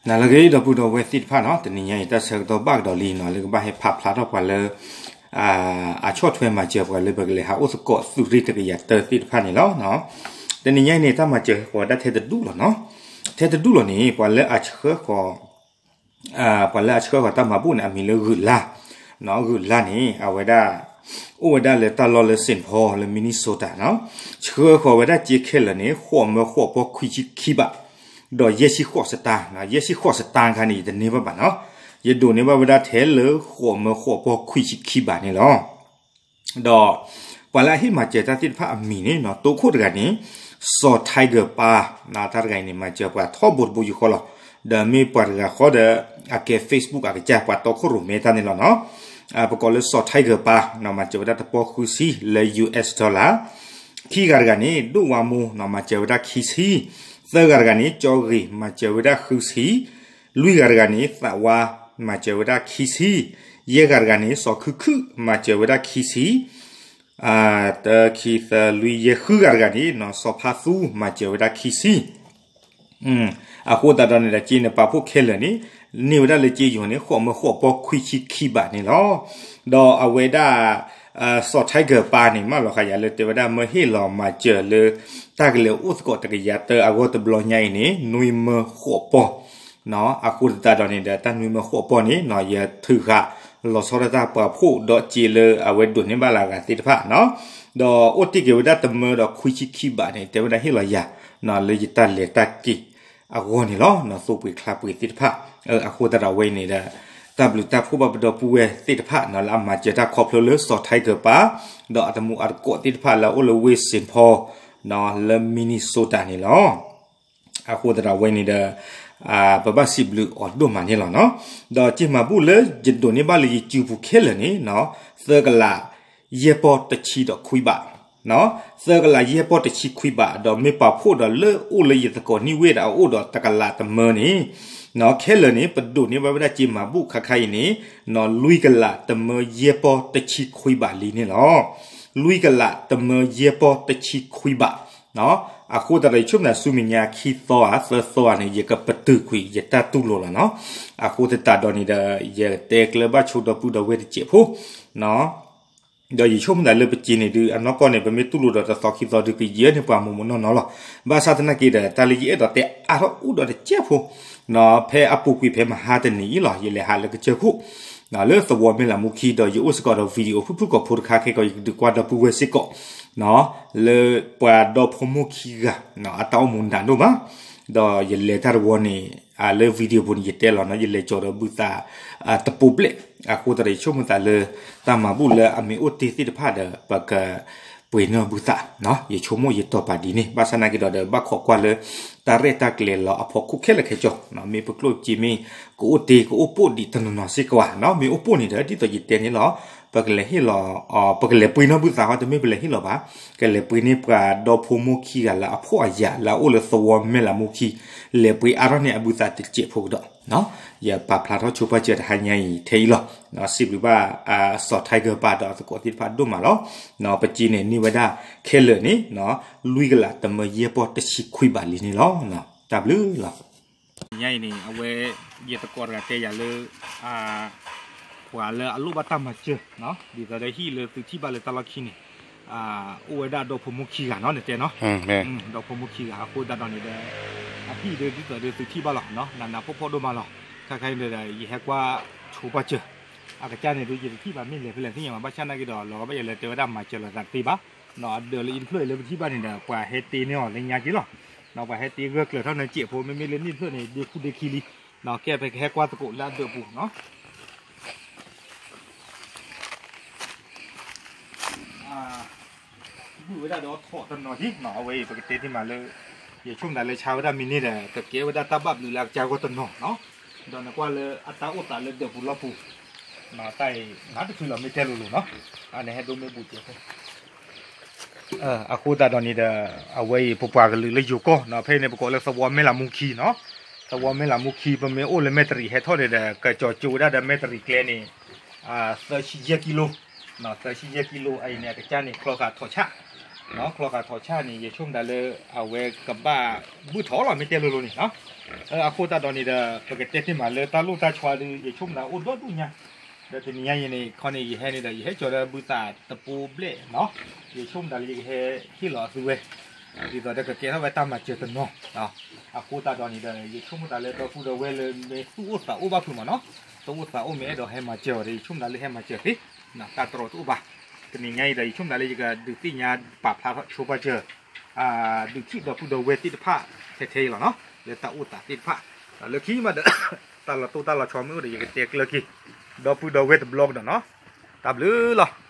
နလၢအဂ့ၤ ဒီပုၢ်ဒီဝဲၢ်သ့ၣ်တဖၣ်နီၤ, တနံၤညါအံၤ တၢ်ဆၢကတီၢ်ဘၣ်ကဒီးလံနီၤ လၢကဘၣ်ဟဲဖးဖျါထီၣ်ပှၤလၢ အဆိၣ်ထွဲမၤစၢၤပှၤလၢပကလဲၤဟးအိၣ်သကိးသုးရ့ၣ်တကယၤတၢသ့ၣ်တဖၣ်န့ၣ်လီၤ. တနံၤညါအံၤန့ၣ် တၢ်မၤစၢၤဃီၤဝဲဒၣ်ထဲတဒူၣ်လီၤနီၤ. ထဲတဒူၣ်လီၤန့ၣ် ပှၤလၢအဆှၢဃီၤ ပှၤလၢအဆှၢဃီၤတၢ်မၤဘူၣ်န့ၣ် အမံၤလၢဂုာ်လါ, ဂုာ်လါန့ၣ် အဝဲဒၣ် အိၣ်ဝဲဒၣ်လၢတၢ်လီၢ်လၢ Saint Paul လၢ Minnesota နီၤ. ဆှၢဃီၤဝဲဒၣ်စ့ခဲလၢာ်န့ၣ် ဃိးမၢဃိးပီၢ်ခွံဆံခံဘး, ဒီးယဲၢ်ဆံဃိးစတၢ်, ယဲၢ်ဆံဃိးစတၢ်ခါန့ၣ် ယတန့ၢ်ဘၣ်ဘၣ်နီၤ. ယဒိးန့ၢ်ဘၣ်ဝဲဒၣ်ထဲလၢဃိးမၢဃိးပီၢ်ခွံဆံခံဘးန့ၣ်လီၤ. ဒီးပှၤလၢအဟ့ၣ်မၤစၢၤတၢ်သ့ၣ်တဖၣ်အမံၤန့ၣ်နီၤ တိခိၣ်တဂၤန့ၣ် စီၤ Tiger ပၢ်, တၢ်တဂၤအံၤန့ၣ် မၤစၢၤပှၤထီဘိတဘိယူၢ်ဃီလီၤ. ဒီးမ့ၢ်ပှၤတဂၤဃီဒီး အကဲ Facebook အကစၢ် ပှၤတီခိၣ်ရိၣ်မဲတၢ်န့ၣ်လီၤနီၤ. ပကိးလၢစီၤ Tiger ပၢ်နီၤ မၤစၢၤဝဲဒၣ်တပီၢ်ဃုဆံလၢ US dollar. ခံဂၤတဂၤန့ၣ် ဒိၣ်ဝါမိၢ်နီၤ မၤစၢၤဝဲဒၣ်ခံဆံ, သၢဂၤတဂၤန့ၣ် ကၠီဂ့ၤ မၤစၢၤဝဲဒၣ်ဃုဆံ, လွံၢ်ဂၤတဂၤန့ၣ် သးဝါ မၤစၢၤဝဲဒၣ်ခံဆံ, ယဲၢ်ဂၤတဂၤန့ၣ် စီၤခုခု မၤစၢၤဝဲဒၣ်ခံဆံ, တၢ ခံ သၢ လွံၢ် ယဲၢ် ဃုဂၤတဂၤန့ၣ်နီၤ စီၤဖါသူ မၤစၢၤဝဲဒၣ်ခံဆံ. အဃိသတးဒီးန့ၣ်ဒီး စ့န့ၣ်ပာ်ဖှိၣ်ခဲလၢာ်န့ၣ် န့ၢ်ဝဲဒၣ်လၢစ့ယိၤန့ၣ် ဃိးမၢဃိးပီၢ်ခွံဆံခံဘးန့ၣ်လီၤ. ဒီးအဝဲဒၣ် စီၤ Tiger ပၢ်န့ၣ် မၢလီၤဃာ်ယၤလၢတဲဝဲဒၣ် မၢဟ့ၣ်လီၤမၤစၢၤလၢ တၢ်ကလဲၤအိၣ်သကိးတကယၤတၢအဂီၢ်တဘျီညါအံၤန့ၣ် နွံမၢဃိးပီၢ် အဃိသတးဒီးန့ၣ်ဒီး တၢ်နွံမၢဃိးပီၢ်န့ၣ်နီၤ ယထုးဃာ်လီၤဆီဒၣ်တၢ်ပာ်ဖှိၣ်ဒီးစ့လၢအဝဲဒိးန့ၢ်ဘၣ်လၢအဂၤသ့ၣ်တဖၣ်နီၤ, ဒီးအိၣ်တ့ၢ်က့ၤဝဲဒၣ်တမၢဒီးခွံဆံခံဘးန့ၣ် တဲဝဲဒၣ်ဟ့ၣ်လီၤယၤနီၤ လၢယတၢ်လဲၤတၢ်က့ၤအဂီၢ်န့ၣ်လီၤ. နီၤ သိပှ့ၤချါပှ့ၤသ့ၣ်တဖၣ် အဃိသတးဒီးအဝဲအံၤန့ၣ်ဒီး တၢ်ဘျုးတၢ်ဖှိၣ်ဘၣ်ပဒီပုၢ်ဝဲၢ်သ့ၣ်တဖၣ်နီၤ လၢအမၤစၢၤတၢ်ခီဖျိလၢစီၤ Tiger ပၢ် ဒီးအတမူအတကိးသ့ၣ်တဖၣ်လၢအအိၣ်လၢဝ့ၢ် Saint Paul နီၤ လၢ Minnesota န့ၣ်လီၤ. အဃိသတးဒီးအဝဲန့ၣ်ဒီး ပဘၣ်စံးဘျုးအီၤဒိၣ်မးန့ၣ်လီၤနီၤ. ဒီးစ့မၤဘူၣ်လၢယဒိးန့ၢ်ဘၣ်လၢယစုပူၤခဲလၢာ်န့ၣ်နီၤ သၢကလးယဲၢ်ပီၢ်တဆံဒီးခွံဘး, သၢကလးယဲၢ်ပီၢ်တဆံခွံဘး ဒီးမ့ၢ်ပာ်ဖှိၣ်ဒီးလၢအိၣ်လၢယသကိးနံၣ်ဝ့ၢ်ဒီးအအိၣ်ဒီးတကလးတမၢန့ၣ်နီၤ ခဲလၢာ်န့ၣ် ပဒိးန့ၢ်ဘၣ်ဝဲဒၣ်စ့မၤဘူၣ်ခါခါအံၤန့ၣ်နီၤ လွံၢ်ကလးတမၢယဲၢ်ပီၢ်တဆံခွံဘးလံန့ၣ်လီၤ. လွံၢ်ကလးတမၢယဲၢ်ပီၢ်တဆံခွံဘး အဃိသတးဒီး ယဆိကမိၣ်သးဆူမဲာ်ညါခံသီဧါ သၢသီဧါန့ၣ် ယကပတုာ်ကွံာ်ယတၢ်တူၢ်လိာ်လီၤနီၤ. အဃိသတးဒီးန့ၣ်ဒီး ယတဲကျၢၤဘၣ်ဆိဒီပုၢ်ဒီဝဲၢ်တစဲးဖိ ဒီးယဆိကမိၣ်သးလၢပစ့န့ၣ်ဒုး အနီၢ်ကီၢ်န့ၣ် ပမ့ၢ်တူၢ်လိာ်ဒီးတသီခံသီဒုး ကယဲၢ်န့ၢ်ပှၤမိၢ်မိၢ်နီၢ်နီၢ်လီၤ. ဘၣ်ဆၣ်သနာ်က့ဒီး တၢ်လၢယအဲၣ်ဒိးတဲအါထီၣ်အိၣ်ဒီးတစဲးဖိ ဖဲအပူၤကွံာ်ဖဲမဟါတနံၤအံၤလီၤ ယလဲၤဟးလၢကစၢၢ်ခိၣ် လၢသဝီမဲၢ်လးမူခံ ဒီးယအိၣ်စ့ၢ်ကီးဒီး video ဖုၣ်ဖုၣ်ကိာ်ဖိတခါခဲကီး ယကဒုးကွၢ်ဒီပုၢ်ဝဲၢ်စ့ၢ်ကီး လၢပှၤဒီဖိမိၢ်ခံဂၤ အတၢ်အိၣ်မူနးဒိၣ်မး ဒီးယလဲၤတၢ်တဝီန့ၣ် လၢ video ပူၤန့ၣ် ယတဲလီၤနီၤ ယလဲၤကၠီၤဒီးဘုသး တပိာ်ဘျဲၣ် အဃိသတးဒီး ယဆိကမိၣ်သးလၢ တၢ်မၤဘူၣ်လၢအမ့ၢ်အိၣ်တ့ၢ်သ့ၣ်တဖၣ်ဒီး ပကပှ့ၤနီၢ်ဘုသး ယဆိကမိၣ်ယတီၤပာ်ဒ်န့ၣ် ဘၣ်ဆၣ်သနာ်က့ဒီး ဘၣ်ခိးကွၢ်လၢ တၢ်ရဲၣ်တၢ်ကျဲၤလီၤအဖီခိၣ်ခဲလၢာ်ခဲဆ့ မ့ၢ်ပကျိၣ်ပစ့မ့ၢ် ကအိၣ်တ့ၢ်ကအိၣ်ပိၣ်ဒံးတနီၤနီၤစ့ၢ်ကီးဧါနီၤ မ့ၢ်အိၣ်ပိၣ်န့ၣ်ဒီး ဒ်သိးယတဲန့ၣ်လီၤ ပကလဲၤဟ့ၣ်လီၤ ပကလဲၤပှ့ၤနီၢ်ဘုသးဟီ တမ့ၢ်ပလဲၤဟ့ၣ်လီၤဘၣ် ကလဲၤပှ့ၤန့ၢ်ပှၤဒီဖိမိၢ်ခံဂၤလၢအဖှီၣ်အယာ်လၢအအိၣ်လၢသဝီမဲၢ်လးမူခံ လဲၤပှ့ၤအါထီၣ်န့ၢ်အဘုသးတစဲးဖိကဒီး ယပာ်ဖျါထီၣ်ဆိပာ်စၢၤတဟါညါအံၤထဲအံၤလီၤ. စံးဘျုးဘၣ် စီၤ Tiger ပၢ်ဒီးအသကိးသ့ၣ်တဖၣ်ဒိၣ်မးလီၤ. ပစ့န့ၣ်န့ၢ်ဝဲဒၣ်ခဲလၢာ်န့ၣ် လွံၢ်ကလးတမၢယဲၢ်ပီၢ်တဆံခွံဘးလံန့ၣ်လီၤ. တၢ်ဘျုးလီၤ. ညါအံၤန့ၣ် အဝဲ ယသကိးတဂၤတဲယၤလၢ ပှၤလၢအလိၣ်ဘၣ်တၢ်မၤစၢၤ ဒ်သိးဒီးဟံၣ်လၢသုထံၣ်ဘၣ်လၢတၢ်လီၢ်ခံန့ၣ် အိၣ်ဝဲဒၣ်ဒီဖိမိၢ်ခံဂၤနီၤ နတဲနီၤ ဒီဖိမိၢ်ခံဂၤ အဃိသတးဒီးန့ၣ်ဒီး အဟံၣ်ဒီးဒ်သိးဒီးသုထံၣ်ဘၣ်လီၤ နးနးဖှီၣ်ဖှီၣ်ဒိၣ်မးလီၤ. ခါခါအံၤဒီး ယဟဲကွၢ်ဆိပာ်စၢၤ အကစၢ်န့ၣ်ဒုး ယတထံၣ်ဘၣ်မ့ၢ်လဲၤဖဲလဲၣ်သ့ၣ်ညါဘၣ် ဘၣ်ဆၣ်သနာ်က့ဒီး လီၤဂာ်ဘၣ်ယၤလဲၤတဲဝဲဒၣ်မၤစၢၤလိာ်သးတသ့ဘၣ် အဒၢးလၢ influence လၢပထံၣ်ဘၣ်န့ၣ်ဒီး ပှၤဟဲတ့န့ၢ်အီၤလၢညါက့လီၤ. ပှၤဟဲတ့ဂၢၢ်ကျၢၤထီၣ်န့ၣ်စဲးဖိ မ့မ့ၢ်လၢန့ၣ်ဖျၢၣ်န့ၣ် ဒ့ခူဒ့ခံလံ. ကဲ ပကဟဲကွၢ်သကိးလၢအဒၢးပူၤနီၤ ဘုၣ်ဝဲဒၣ်ဒီးထီၣ်တနီၤက့နီၤ အဝဲအံၤ ပကတဲသ့မးလၢ ယဆိကမိၣ်သးလၢဆါဝဲဒၣ်မံၤန့ၣ်ဒီး ကကဲဝဲဒၣ်တၢ်ဘၣ်ဘျုးလၢအကစၢ်ဂီၢ်တနီၤနီၤ ဒီးနကွၢ်လၢအတၢ်အိၣ်သးလၢဒၢးပူၤလီၢ်ပူၤ တၢ်အံၤ နတချုးလီၤမ့ၢ်တဲလိၤလိၤနီၤ အန့ၣ်ဟဲဒိၣ်မ့ၢ်ဘူးစဲးဖိ အဃိသတးဒီးန့ၣ်ဒီး အဝဲအံၤ ပပှၤကလုာ်လၢယိၤကီၢ်နီၤ ဖဲန့ၣ် ပကိးလၢသဝီမဲၢ်လးမူခံနီၤ သဝီမဲၢ်လးမူခံ ပမ့ၢ်အိၣ်လၢမဲၢ်တရံးဟဲထီၣ်န့ၣ်ဒီး ကကၠီၤကၠိဝဲဒၣ်ဒီးမဲၢ်တရံးကျဲန့ၣ် သၢဆံယဲၢ်ကံလိ သၢဆံယဲၢ်ကံလိ အအံၤန့ၣ် အကစၢ်န့ၣ် ချီဃာ်ထီၣ်ဆၣ် ချီဃာ်ထီၣ်ဆၣ်န့ၣ် ယဆိကမိၣ်တၢ်လၢ အဝဲကဘၣ်ဘုၣ်ထီၣ်လီၤ မ့ၢ်တဲလိၤလိၤန့ၣ်နီၤ. အဃိသတးဒီးန့ၣ်ဒီး ပကတဲတ့ၢ်မးလၢတၢ်လိၣ်တၢ်ဆီဒုး ယဆိကမိၣ်တၢ်အိၣ်ဒီဒူၣ်ညါ, ဒီးတနံၤညါအံၤန့ၣ် ခီန့ၣ် ယဟဲန့ၣ်ဒီး ယဟဲကၠီၤဒီးဘုသးတပိဘျဲၣ်နီၤ. ယဆိကမိၣ်တၢ်လၢယကဟဲဟ့ၣ်လီၤအသုဝဲ ဒ်သိးဒီးကကဲထီၣ်ဝဲတၢ်မၤစၢၤတနီၤ. အဃိသတးဒီးန့ၣ်ဒီး ယဆိကမိၣ်တၢ်လၢဒီပုၢ်ဒီဝဲၢ်လၢမ့ၢ်သူၣ်အိၣ်သးအိၣ်ဘၣ်ဖုးမးနီၤ, သူၣ်အိၣ်သးအိၣ်မ့ၢ်အဲၣ်ဒိးဟဲမၤစၢၤအီၤဒီး ယဆိကမိၣ်တၢ်လၢဟဲမၤစၢၤသ့, တၢ်တြီတအိၣ်ဘၣ်. တနံၤညါအံၤဒီး ယဆိကမိၣ်တၢ်လၢယကဒုးသ့ၣ်ညါပာ်ဖျါထီၣ်ဆိပာ်စၢၤ ဒုးထံၣ်ဒီပုၢ်ဒီဝဲၢ်သ့ၣ်တဖၣ်ထဲထဲအံၤလီၤနီၤ, လၢတၢ်အိၣ်သးသ့ၣ်တဖၣ်. ဒီးလၢခံမးဒီး တၢ်လီၤတိၢ်တၢ်လီၤဆီမ့ၢ်အိၣ်ဒီး ယကတဲကျၢၤက့ၤ ဒီပုၢ်ဒီဝဲၢ်တဘျီကဒီးနီၤ. တၢ်ဘျုးလီၤ.